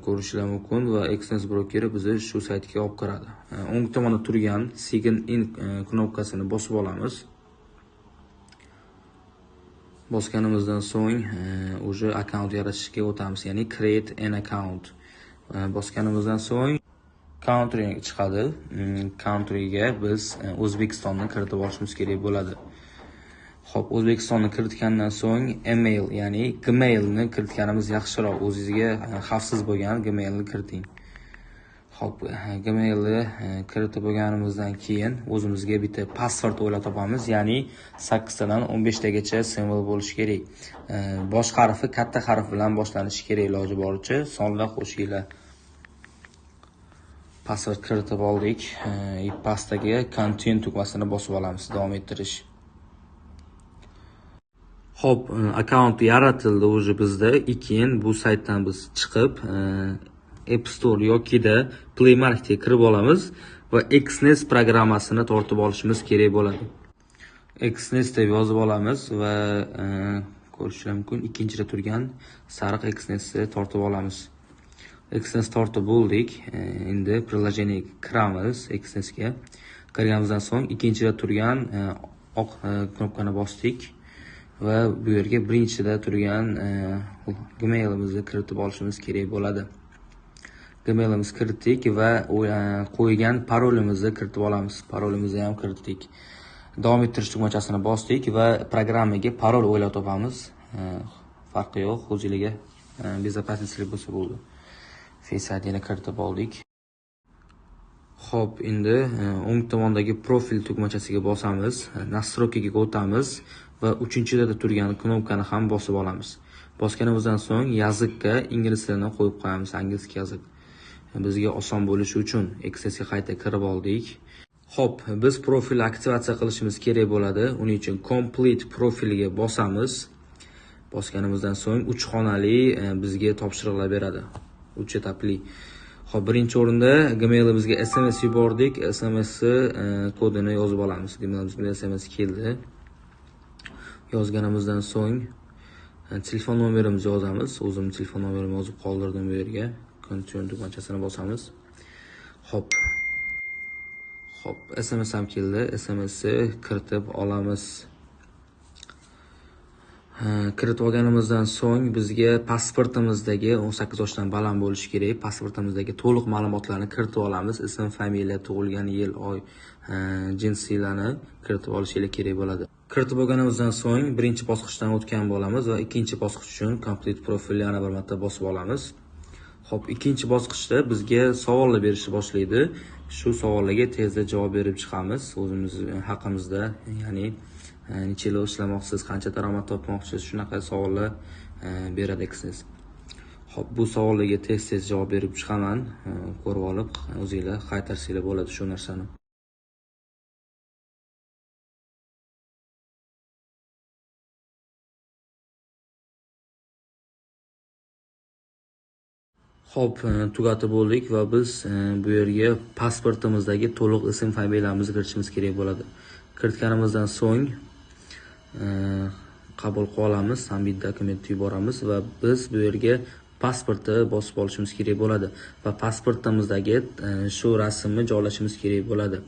Ko'rishinglar mumkin va Exness brokeri bizni shu saytga olib kiradi. O'ng tomonda turgan Sign in knopkasini bosib olamiz. Bosganimizdan so'ng уже akkaunt yaratishga o'tamiz, ya'ni create an account. Bosganimizdan so'ng country chiqadi. Countryga biz O'zbekistonni kiritib olishimiz kerak bo'ladi. Xo'p, O'zbekistonni kiritgandan so'ng email, ya'ni Gmailni kiritganimiz yaxshiroq. O'zingizga xavfsiz bo'lgan Gmailni kiriting. Xo'p, Gmailni kiritib bo'lganimizdan keyin o'zimizga bitta password o'ylab topamiz, ya'ni 8 tadan 15 tagacha simvol bo'lishi kerak. Bosh harfi katta harf bilan boshlanishi kerak, iloji boricha sonlar qo'shinglar. Password kiritib oldik. Pastdagi continue tugmasini bosib olamiz, davom ettirish. Xo'p, akkaunt yaratildi уже bizda. Keyin bu saytdan biz chiqib, App Store yokida Play Marketga kirib olamiz va Exness programmasini tortib olishimiz kerak bo'ladi. Exness deb yozib olamiz va ko'rishingiz mumkin, ikkinchida turgan sariq Exnessni tortib olamiz. Exness tortib bo'ldik. Endi приложение kiramiz Exnessga. Kirganimizdan so'ng ikkinchida turgan oq knopkani bosdik va bu yerga birinchida turgan Gmailimizni kiritib olishimiz kerak bo'ladi. Gmailimizni kiritdik va qo'ygan parolimizni kiritib olamiz. Parolimizni ham kiritdik. Davom ettirish tugmachasini bosdik va programmaga parol o'ylab topamiz. Farqi yo'q, o'zingizga безопасность bo'lsa bo'ldi. Face IDni kiritib oldik. Xo'p, endi o'ng tomondagi profil tugmachasiga bosamiz, настройка ga o'tamiz va uchinchida turgan knopkani ham bosib olamiz. Bosganimizdan so'ng язык ka ingliz tilini qo'yib qo'yamiz, английский язык. Bizga oson bo'lishi uchun Exnessga qayta kirib oldik. Xo'p, biz profil aktivatsiya qilishimiz kerak bo'ladi. Uning uchun complete profilga bosamiz. Bosganimizdan so'ng 3 xonali bizga topshiriqlar beradi. 3 etapli. Xo'p, birinchi o'rinda Gmailimizga SMS yubordik. SMS kodini yozib olamiz. Gmailimizga SMS keldi. Yozganimizdan so'ng telefon nomerimizni yozamiz. O'zim telefon nomerimni yozib qoldirdim bu yerga. Continue tugmachasini bosamiz. Xo'p. Xo'p, SMS ham keldi. SMS ni kiritib olamiz. Kiritib olganimizdan so'ng bizga pasportimizdagi 18 yoshdan baland bo'lishi kerak. Pasportimizdagi to'liq ma'lumotlarni kiritib olamiz. Ism, familiya, tug'ilgan yil, oy, jinsiylarni kiritib olishingiz kerak bo'ladi. Kiritib olganimizdan so'ng birinchi bosqichdan o'tgan bo'lamiz va ikkinchi bosqich uchun complete profilni yana bir marta bosib olamiz. Xo'p, ikkinchi bosqichda bizga savollar berishni boshlaydi. Shu savollarga tezda javob berib chiqamiz o'zimiz haqimizda, ya'ni necha yil ishlamoqchisiz, qancha daromad topmoqchisiz, shunaqa savollar beradi Exness. Xo'p, bu savollarga tez-tez javob berib chiqaman. Ko'rib olib, o'zingizlar qaytarsanglar bo'ladi shu narsani. Xo'p, tugatib bo'ldik va biz bu yerga pasportimizdagi to'liq ism, familiyamizni kiritishimiz kerak bo'ladi. Kiritganimizdan so'ng qabul qilib olamiz, submit dokumentni yuboramiz va biz bu yerga pasportni bosib olishimiz kerak bo'ladi va pasportimizdagi shu rasmni joylashimiz kerak bo'ladi.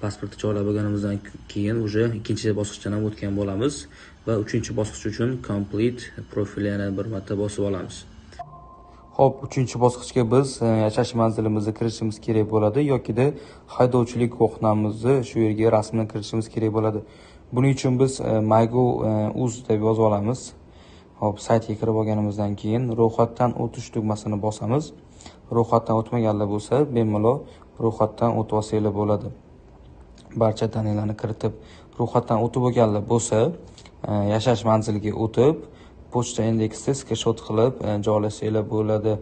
Pasportni joylab bo'lganimizdan keyin уже ikkinchi bosqichdan ham o'tgan bo'lamiz va uchinchi bosqich uchun complete profil yana bir marta bosib olamiz. Xo'p, uchinchi bosqichga biz yashash manzilimizga kirishimiz kerak bo'ladi yokida haydovchilik guvohnomamizni shu yerga rasmini kiritishimiz kerak bo'ladi. Buning uchun biz MyGov uz deb yozib olamiz. Xo'p, saytga kirib olganimizdan keyin ro'yxatdan o'tish tugmasini bosamiz. Ro'yxatdan o'tmaganlar bo'lsa, bemalol ro'yxatdan o'tib olsanglar bo'ladi. Barcha daniylarni kiritib, ro'yxatdan o'tib olganlar bo'lsa, yashash manziliga o'tib, pochta indeksida skrinshot qilib joylasanglar bo'ladi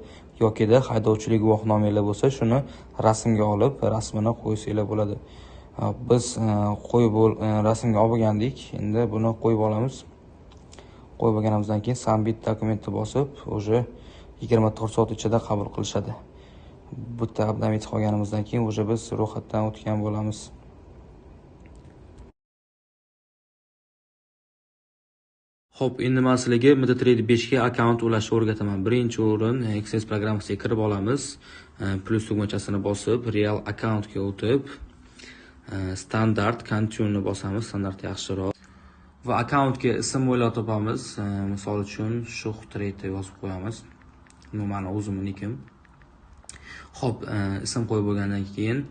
yokida haydovchilik guvohnomanglar bo'lsa, shuni rasmga olib, rasmini qo'ysanglar bo'ladi. Biz qo'yib rasmga olib olgandik. Endi buni qo'yib olamiz. Qo'yib olganimizdan keyin submit dokumentni bosib, уже 24 soat ichida qabul qilishadi. Bitta обновить qilganimizdan keyin уже biz ro'yxatdan o'tgan bo'lamiz. Xo'p, endi man sizlarga MetaTrader 5 ga akkaunt ulashni o'rgataman. Birinchi o'rin Exness programmasiga kirib olamiz. Plyus tugmachasini bosib, real akkauntga o'tib, standart continue bosamiz, standart yaxshiroq. Va akkauntga ism o'ylab topamiz. Misol uchun Shuh Trade deb yozib qo'yamiz. Bu mani o'zimnikim. Xo'p, ism qo'yib bo'lgandan keyin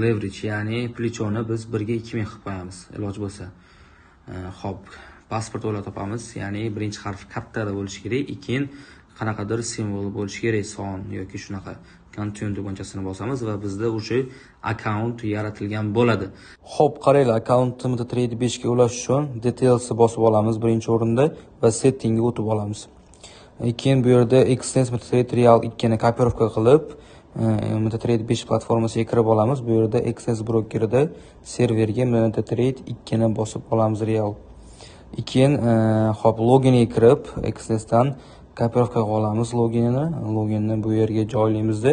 leverage, ya'ni плечо ni biz 1 ga 2000 qilib qo'yamiz, iloji bo'lsa. Xo'p, pasport o'ylab topamiz, ya'ni birinchi harf kattada bo'lishi kerak, keyin qanaqadir simvol bo'lishi kerak, son yoki shunaqa. Continue tugmachasini bosamiz va bizda o'sha akkaunt yaratilgan bo'ladi. Xo'p, qaranglar, akkauntni MetaTrader 5 ga ulash uchun detailsni bosib olamiz birinchi o'rinda va settingga o'tib olamiz. Keyin bu yerda Exness MetaTrader Real 2 ni kopirovka qilib, MetaTrader 5 platformasiga kirib olamiz. Bu yerda Exness brokerida serverga MetaTrader 2 ni bosib olamiz Real. Keyin, xo'p, loginga kirib, Exnessdan kopirovka qilib olamiz loginini. Loginni bu yerga joylaymizda.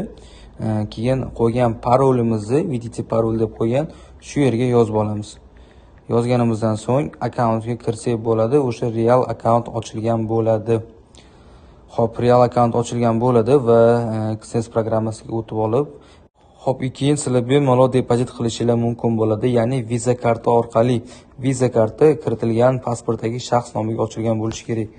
Keyin qo'ygan parolimizni, "Введите пароль" deb qo'ygan, shu yerga yozib olamiz. Yozganimizdan so'ng akkauntga kirsak bo'ladi, o'sha real akkaunt ochilgan bo'ladi. Xo'p, real akkaunt ochilgan bo'ladi va Exness programmasiga o'tib olib, xo'p, keyin sizlar bemalol depozit qilishinglar mumkin bo'ladi, ya'ni Visa karta orqali. Visa karta kiritilgan pasportdagi shaxs nomiga ochilgan bo'lishi kerak.